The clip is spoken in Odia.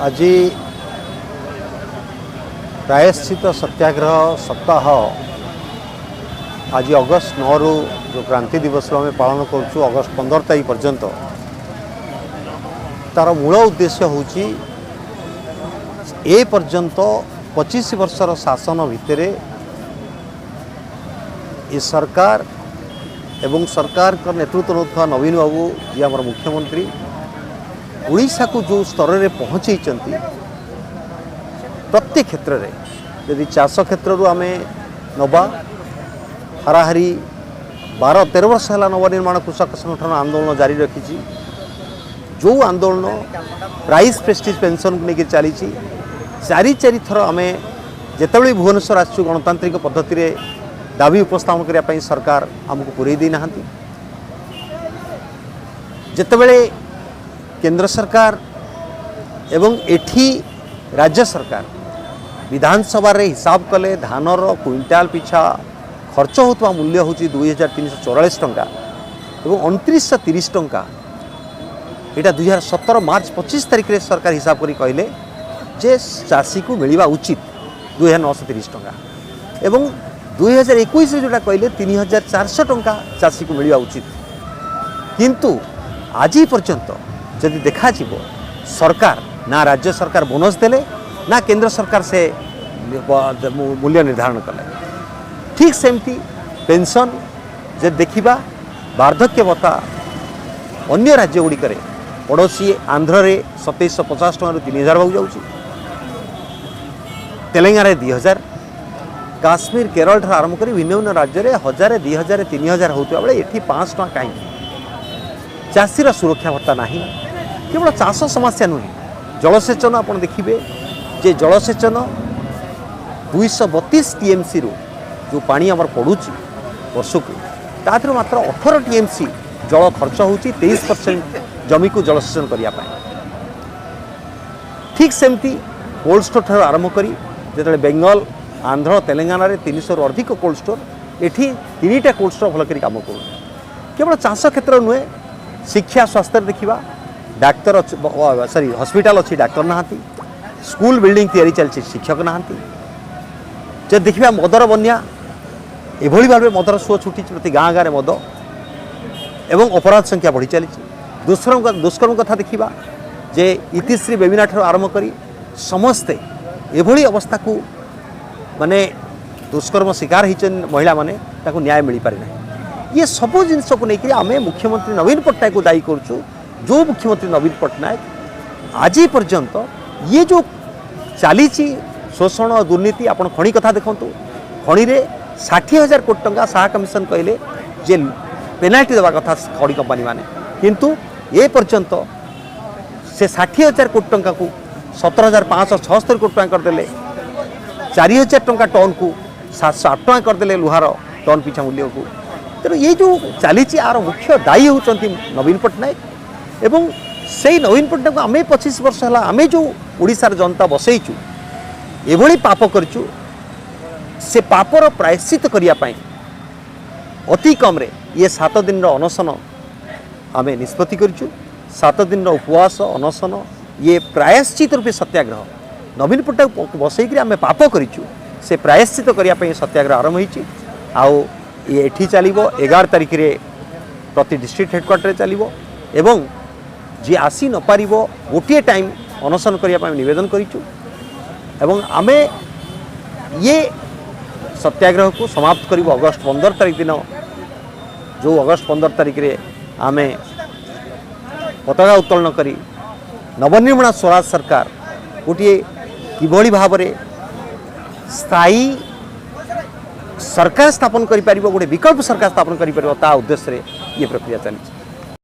ଆଜି ପ୍ରାୟଶ୍ଚିତ ସତ୍ୟାଗ୍ରହ ସପ୍ତାହ। ଆଜି ଅଗଷ୍ଟ 9ରୁ ଯେଉଁ କ୍ରାନ୍ତି ଦିବସ ଆମେ ପାଳନ କରୁଛୁ ଅଗଷ୍ଟ 15 ତାରିଖ ପର୍ଯ୍ୟନ୍ତ, ତାର ମୂଳ ଉଦ୍ଦେଶ୍ୟ ହେଉଛି ଏ ପର୍ଯ୍ୟନ୍ତ 25 ବର୍ଷର ଶାସନ ଭିତରେ ଏ ସରକାର ଏବଂ ସରକାରଙ୍କ ନେତୃତ୍ୱ ନେଉଥିବା ନବୀନ ବାବୁ, ଯିଏ ଆମର ମୁଖ୍ୟମନ୍ତ୍ରୀ, ଓଡ଼ିଶାକୁ ଯେଉଁ ସ୍ତରରେ ପହଞ୍ଚେଇଛନ୍ତି ପ୍ରତ୍ୟେକ କ୍ଷେତ୍ରରେ, ଯଦି ଚାଷ କ୍ଷେତ୍ରରୁ ଆମେ ନେବା, ହାରାହାରି 12-13 ବର୍ଷ ହେଲା ନବନିର୍ମାଣ କୃଷକ ସଂଗଠନ ଆନ୍ଦୋଳନ ଜାରି ରଖିଛି। ଯେଉଁ ଆନ୍ଦୋଳନ ପ୍ରାଇସ୍ ପ୍ରେଷ୍ଟିଜ୍ ପେନ୍ସନ୍କୁ ନେଇକି ଚାଲିଛି, ଚାରି ଚାରି ଥର ଆମେ ଯେତେବେଳେ ବି ଭୁବନେଶ୍ୱର ଆସିଛୁ ଗଣତାନ୍ତ୍ରିକ ପଦ୍ଧତିରେ ଦାବି ଉପସ୍ଥାପନ କରିବା ପାଇଁ, ସରକାର ଆମକୁ ପୁରେଇ ଦେଇନାହାନ୍ତି। ଯେତେବେଳେ କେନ୍ଦ୍ର ସରକାର ଏବଂ ଏଠି ରାଜ୍ୟ ସରକାର ବିଧାନସଭାରେ ହିସାବ କଲେ, ଧାନର କୁଇଣ୍ଟାଲ ପିଛା ଖର୍ଚ୍ଚ ହେଉଥିବା ମୂଲ୍ୟ ହେଉଛି 2344 ଟଙ୍କା ଏବଂ 2930 ଟଙ୍କା। ଏଇଟା 2017 ମାର୍ଚ୍ଚ 25 ତାରିଖରେ ସରକାର ହିସାବ କରି କହିଲେ ଯେ ଚାଷୀକୁ ମିଳିବା ଉଚିତ 2930 ଟଙ୍କା ଏବଂ 2021ରେ ଯେଉଁଟା କହିଲେ 3400 ଟଙ୍କା ଚାଷୀକୁ ମିଳିବା ଉଚିତ। କିନ୍ତୁ ଆଜି ପର୍ଯ୍ୟନ୍ତ ଯଦି ଦେଖାଯିବ, ସରକାର ନା ରାଜ୍ୟ ସରକାର ବୋନସ୍ ଦେଲେ ନା କେନ୍ଦ୍ର ସରକାର ସେ ମୂଲ୍ୟ ନିର୍ଦ୍ଧାରଣ କଲେ। ଠିକ୍ ସେମିତି ପେନ୍ସନ୍ ଯଦି ଦେଖିବା, ବାର୍ଦ୍ଧକ୍ୟ ଭତ୍ତା ଅନ୍ୟ ରାଜ୍ୟ ଗୁଡ଼ିକରେ, ପଡ଼ୋଶୀ ଆନ୍ଧ୍ରରେ 2750 ଟଙ୍କାରୁ 3000 ହେବାକୁ ଯାଉଛି, ତେଲେଙ୍ଗାନାରେ 2000, କାଶ୍ମୀର, କେରଳ ଠାରୁ ଆରମ୍ଭ କରି ଭିନ୍ନ ଭିନ୍ନ ରାଜ୍ୟରେ 1000, 2000, 3000 ହେଉଥିବା ବେଳେ ଏଠି 500 ଟଙ୍କା କାହିଁକି? ଚାଷୀର ସୁରକ୍ଷା ଭତ୍ତା ନାହିଁ। କେବଳ ଚାଷ ସମସ୍ୟା ନୁହେଁ, ଜଳସେଚନ ଆପଣ ଦେଖିବେ ଯେ ଜଳସେଚନ 232 ଟିଏମ୍ସିରୁ ଯେଉଁ ପାଣି ଆମର ପଡ଼ୁଛି ବର୍ଷକୁ, ତା ଦେହରୁ ମାତ୍ର 18 ଟିଏମ୍ସି ଜଳ ଖର୍ଚ୍ଚ ହେଉଛି 23% ଜମିକୁ ଜଳସେଚନ କରିବା ପାଇଁ। ଠିକ୍ ସେମିତି କୋଲ୍ଡ ଷ୍ଟୋର୍ ଠାରୁ ଆରମ୍ଭ କରି, ଯେତେବେଳେ ବେଙ୍ଗଲ, ଆନ୍ଧ୍ର, ତେଲେଙ୍ଗାନାରେ 300ରୁ ଅଧିକ କୋଲ୍ଡ ଷ୍ଟୋର୍, ଏଠି ତିନିଟା କୋଲ୍ଡ ଷ୍ଟୋର୍ ଭଲ କରି କାମ କରୁନି। କେବଳ ଚାଷ କ୍ଷେତ୍ର ନୁହେଁ, ଶିକ୍ଷା, ସ୍ୱାସ୍ଥ୍ୟରେ ଦେଖିବା, ଡାକ୍ତର ସରି ହସ୍ପିଟାଲ ଅଛି, ଡାକ୍ତର ନାହାନ୍ତି। ସ୍କୁଲ ବିଲ୍ଡିଂ ତିଆରି ଚାଲିଛି, ଶିକ୍ଷକ ନାହାନ୍ତି। ଯଦି ଦେଖିବା ମଦର ବନ୍ୟା, ଏଭଳି ଭାବେ ମଦର ସୁଅ ଛୁଟିଛି, ପ୍ରତି ଗାଁ ଗାଁରେ ମଦ ଏବଂ ଅପରାଧ ସଂଖ୍ୟା ବଢ଼ି ଚାଲିଛି। ଦୁଷ୍କର୍ମ କଥା ଦେଖିବା ଯେ ଇତିଶ୍ରୀ, ବେବିନା ଠାରୁ ଆରମ୍ଭ କରି ସମସ୍ତେ ଏଭଳି ଅବସ୍ଥାକୁ, ମାନେ ଦୁଷ୍କର୍ମ ଶିକାର ହେଇଛନ୍ତି ମହିଳାମାନେ, ତାକୁ ନ୍ୟାୟ ମିଳିପାରି ନାହିଁ। ଇଏ ସବୁ ଜିନିଷକୁ ନେଇକରି ଆମେ ମୁଖ୍ୟମନ୍ତ୍ରୀ ନବୀନ ପଟ୍ଟନାୟକକୁ ଦାୟୀ କରୁଛୁ। ଯେଉଁ ମୁଖ୍ୟମନ୍ତ୍ରୀ ନବୀନ ପଟ୍ଟନାୟକ ଆଜି ପର୍ଯ୍ୟନ୍ତ ଇଏ ଯେଉଁ ଚାଲିଛି ଶୋଷଣ, ଦୁର୍ନୀତି, ଆପଣ ଖଣି କଥା ଦେଖନ୍ତୁ। ଖଣିରେ 60,000 କୋଟି ଟଙ୍କା ଶାହା କମିଶନ କହିଲେ ଯେ ପେନାଲ୍ଟି ଦେବା କଥା ଖଣି କମ୍ପାନୀମାନେ, କିନ୍ତୁ ଏ ପର୍ଯ୍ୟନ୍ତ ସେ 60,000 କୋଟି ଟଙ୍କାକୁ 17,576 କୋଟି ଟଙ୍କା କରିଦେଲେ। 4000 ଟଙ୍କା ଟନ୍କୁ 708 ଟଙ୍କା କରିଦେଲେ ଲୁହାର ଟନ୍ ପିଛା ମୂଲ୍ୟକୁ। ତେଣୁ ଏଇ ଯେଉଁ ଚାଲିଛି, ଆର ମୁଖ୍ୟ ଦାୟୀ ହେଉଛନ୍ତି ନବୀନ ପଟ୍ଟନାୟକ। ଏବଂ ସେଇ ନବୀନ ପଟ୍ଟନାୟକକୁ ଆମେ 25 ବର୍ଷ ହେଲା ଆମେ ଯେଉଁ ଓଡ଼ିଶାର ଜନତା ବସେଇଛୁ, ଏଭଳି ପାପ କରିଛୁ, ସେ ପାପର ପ୍ରାୟଶ୍ଚିତ କରିବା ପାଇଁ ଅତି କମ୍ରେ ଇଏ 7 ଦିନର ଅନଶନ ଆମେ ନିଷ୍ପତ୍ତି କରିଛୁ। 7 ଦିନର ଉପବାସ ଅନଶନ, ଇଏ ପ୍ରାୟଶ୍ଚିତ ରୂପେ ସତ୍ୟାଗ୍ରହ। ନବୀନ ପଟ୍ଟନାୟକ ବସେଇକରି ଆମେ ପାପ କରିଛୁ, ସେ ପ୍ରାୟଶ୍ଚିତ କରିବା ପାଇଁ ସତ୍ୟାଗ୍ରହ ଆରମ୍ଭ ହୋଇଛି। ଆଉ ଇଏ ଏଠି ଚାଲିବ, 11 ତାରିଖରେ ପ୍ରତି ଡିଷ୍ଟ୍ରିକ୍ଟ ହେଡ଼କ୍ୱାର୍ଟରରେ ଚାଲିବ ଏବଂ ଯିଏ ଆସି ନପାରିବ ଗୋଟିଏ ଟାଇମ୍ ଅନଶନ କରିବା ପାଇଁ ନିବେଦନ କରିଛୁ। ଏବଂ ଆମେ ଇଏ ସତ୍ୟାଗ୍ରହକୁ ସମାପ୍ତ କରିବୁ ଅଗଷ୍ଟ 15 ତାରିଖ ଦିନ, ଯେଉଁ ଅଗଷ୍ଟ 15 ତାରିଖରେ ଆମେ ପତାକା ଉତ୍ତୋଳନ କରି ନବନିର୍ମାଣ ସ୍ୱରାଜ ସରକାର ଗୋଟିଏ କିଭଳି ଭାବରେ ସ୍ଥାୟୀ ସରକାର ସ୍ଥାପନ କରିପାରିବ, ଗୋଟେ ବିକଳ୍ପ ସରକାର ସ୍ଥାପନ କରିପାରିବ, ତା ଉଦ୍ଦେଶ୍ୟରେ ଇଏ ପ୍ରକ୍ରିୟା ଚାଲିଛି।